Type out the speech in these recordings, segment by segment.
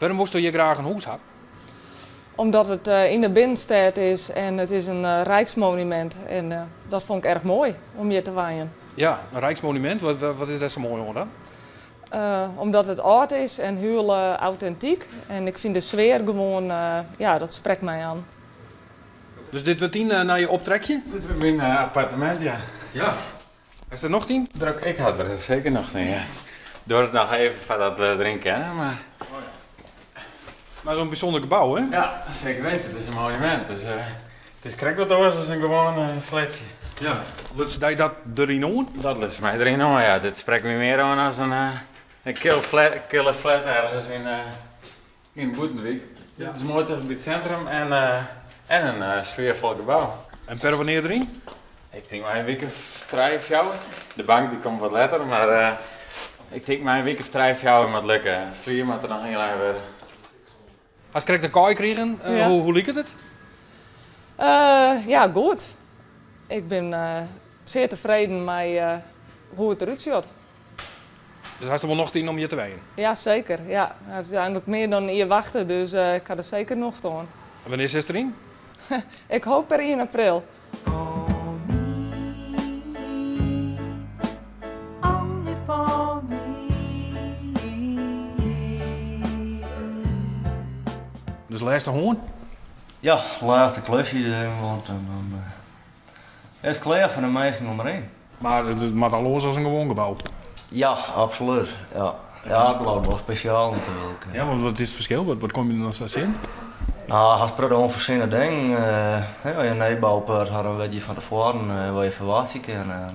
Wêrom wolsto hjir graach in hûs ha? Omdat it yn de binnenstêd is en it is in rijksmonumint en dat fûn ik erch moai om hjir te wenjen. Ja, in rijksmonumint, wat is dêr sa moai oan dan? Omdat it âld is en hiel autentyk en ik fyn de sfear gewoan, ja, dat sprekt my oan. Dus dit wurdt dyn nije optrekje? Dit wurdt myn appartemint, ja. Ja. Hast der nocht yn? Drok, ik ha der seker nocht yn, ja. Duorret noch even foardat we deryn kinne, mar. Oh ja. Mar in bysûnder gebou, hè? Ja, seker weten. It is in monumint, dus it is krekt wat oars as in gewoan flatsje. Ja. Luts dy dat deryn oan? Dat luts my deryn oan, ja. Dit sprekt my mear oan as in kille flat ergens yn in bûtenwyk. Dit is moai ticht by it sintrum en en in sfearfol gebou. En per wannear deryn? Ik tink mei in wike of trije, fjouwer. De bank dy komt wat letter, mar ik tink mei in wike of trije, fjouwer moat lukke. Flier moat der noch ynlein wurde. Hast krekt in kaai krigen. Hoe liket it? Ja, goed. Ik bin sear tefreden mei hoe't it derút sjocht. Dus hast der wol nocht yn om hjir te wenjen? Ja, seker. Ja. It is eindelijk mear dan in jier wachte, dus ik ha der seker nocht oan. En wannear sitst deryn? Ik hoop per ien april. Dus lêste hân? Ja, lêste klusje, want dan is it klear foar de minsken om deryn. Mar it moat al oars as in gewoan gebou. Ja, absolút. Ja, ja it bliuwt wol spesjaal natuerlik. Ja, want wat is it ferskil? Wat komme je dan sa tsjin? No, hast protte ûnfoarsiene dingen. As je in nijbouput ha, dan witte je fan tefoaren wat je ferwachtsje kinne.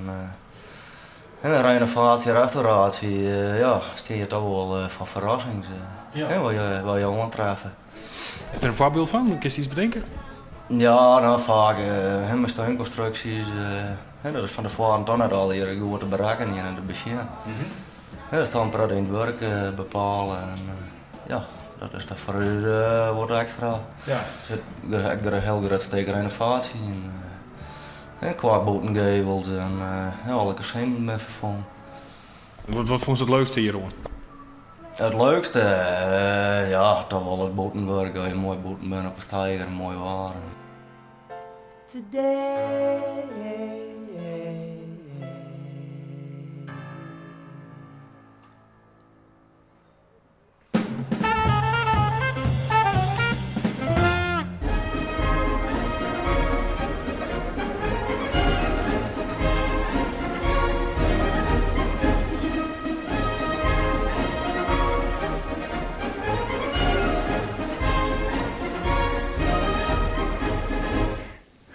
En in renovaasje, restauraasje, ja, stean je toch wol foar ferrassings. Wat je oantreffe. Is der in foarbyld fan? Kinst yts betinke? Ja, no faak mei steunkonstruksjes. Dat is fan tefoaren toch net allegearre goed te berekkenjen en te besjen. Dat is toch in protte yn it wurk bepale. En ja, dat is toch foar ús wat ekstra. Der sit ek in hiel grut stik renovaasje yn. Kwa bûtengevels en alle kezinen binne ferfongen. Wat fûnst it leukste hjiroan? It leukste? Ja, toch wol it bûtenwurk. As je moai bûten binne op 'e steiger, moai waar. Today.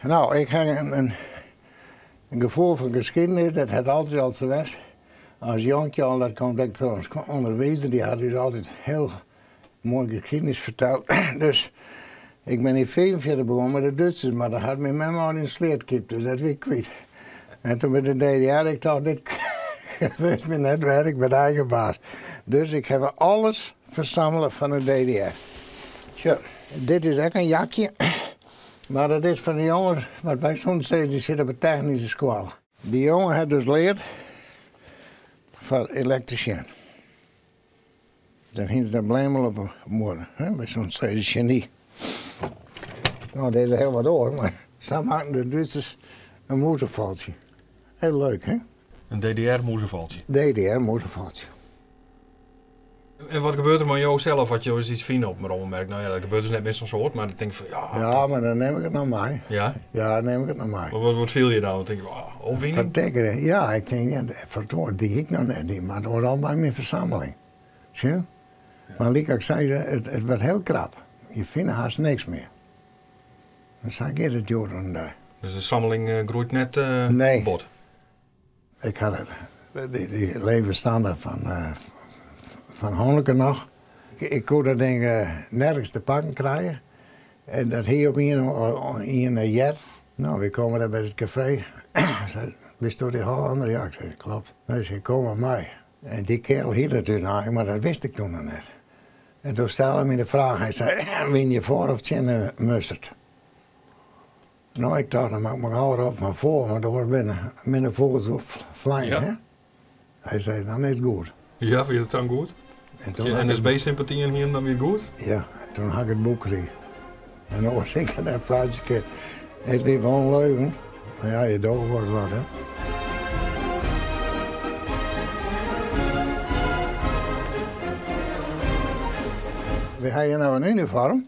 No, ik ha in gefoel foar geschiedenis, dat hat altyd al sa west. As jonkje al, dat komt ek troch ús ûnderwizer, dy hat ús altyd hiel moai geschiedenis ferteld. Dus ik bin yn 45 begûn mei de Dútsers, mar dat hat myn mem al yn de sleat kypt, dus dat wie ik kwyt. En toen met de DDR, ik tocht, dit wurdt my net wer, ik bin eigen baas. Dus ik haw alles fersammele fan de DDR. Sjoch, dit is ek in jakje, mar dat is fan de jonges, wat wy soenen sizze, dy sitte op de technyske skoalle. Dy jonge hat dus leard foar elektrysien. Dêr hiene se dat blêmel op 'e muorre, hè, by so'n geny. No, dit is hiel wat oars, mar sa makken de Dútsers in mûzefaltsje. Hiel leuk, hè? In DDR-mûzefaltsje? DDR-mûzefaltsje. En wat gebeurt der mei jo sels as jo ris iets fine op in rommelmerk? No ja, dat gebeurt dus net mear sa'n soad, mar dan tink ik fan ja. Ja, mar dan nim ik it noch mei. Ja? Ja, dan nim ik it noch mei. Wat, wat fiel je dan? Dan tink ik, oh, opwining? Ferdikke, ja, ik tink, ja, ferdorie, dy hie ik noch net, dy moat oeral al by myn fersammeling. Sjoch? Mar lyk ik sei, it, it wurdt hiel krap. Je fine hast niks mear. En sa giet it hjoed oan de dei. Dus de sammeling eh, groeit net uh, nee. bot? Ik ha dy levensstandaard fan, fan Honecker noch. Ik koe dat ding nergens te pakken krije. En dat hie op ien heard. No, wy komme dêr by it kafee. Sei, bisto dy Hollander? Ja, ik sei, klopt. Hy sei, kom mar mei. En dy kerel hie dat úteinlik, mar dat wist ik toen noch net. En doe stelde hy my de fraach, hy sei, wiene je foar of tsjin de mustert? No, ik tocht, dan moat ik mar gau op fan foar, want oars binne de fûgels flein, hè? Hy sei, dan is it goed. Ja, wie it dan goed? En toen Je NSB-sympathyen hienen dan wie goed? Ja, toen had ik het boek gekregen. En dan was ik aan dat plaatje. Het weer wel leugen. Maar ja, je dood wordt wat, hè. We hebben nou een uniform.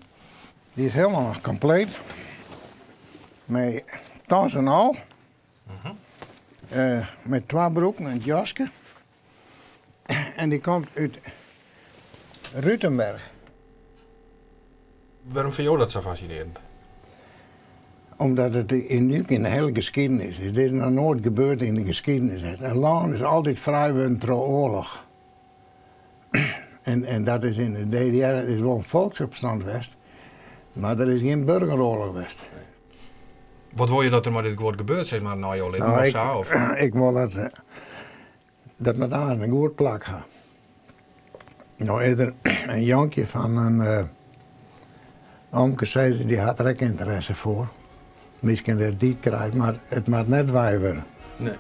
Die is helemaal nog compleet. Met tas en al. Met twee broeken en een jasje. En die komt uit Rutenberg. Waarom vind je dat zo fascinerend? Omdat het uniek in de hele geschiedenis is. Dit is nog nooit gebeurd in de geschiedenis. Een land is altijd vrij door oorlog. En dat is in de DDR is wel een volksopstand geweest. Maar er is geen burgeroorlog geweest. Wat wil je dat er maar dit woord gebeurt, zeg maar, na jouw leven Nou, of ik, zo? Of? ik wil dat we daar een goed plak hebben. Nou is er een jonkje van een omke zei, die had er ook interesse voor. Misschien dat die het krijgt, maar het mag net wij worden. Nee.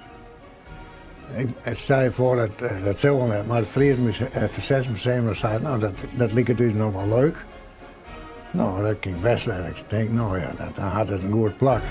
Ik, het stel je voor, dat zal wel net, maar het Fries Verzetsmuseum zei, nou dat lijkt dus nog wel leuk. Nou, dat ging best wel. Ik denk, nou ja, dan had het een goed plak.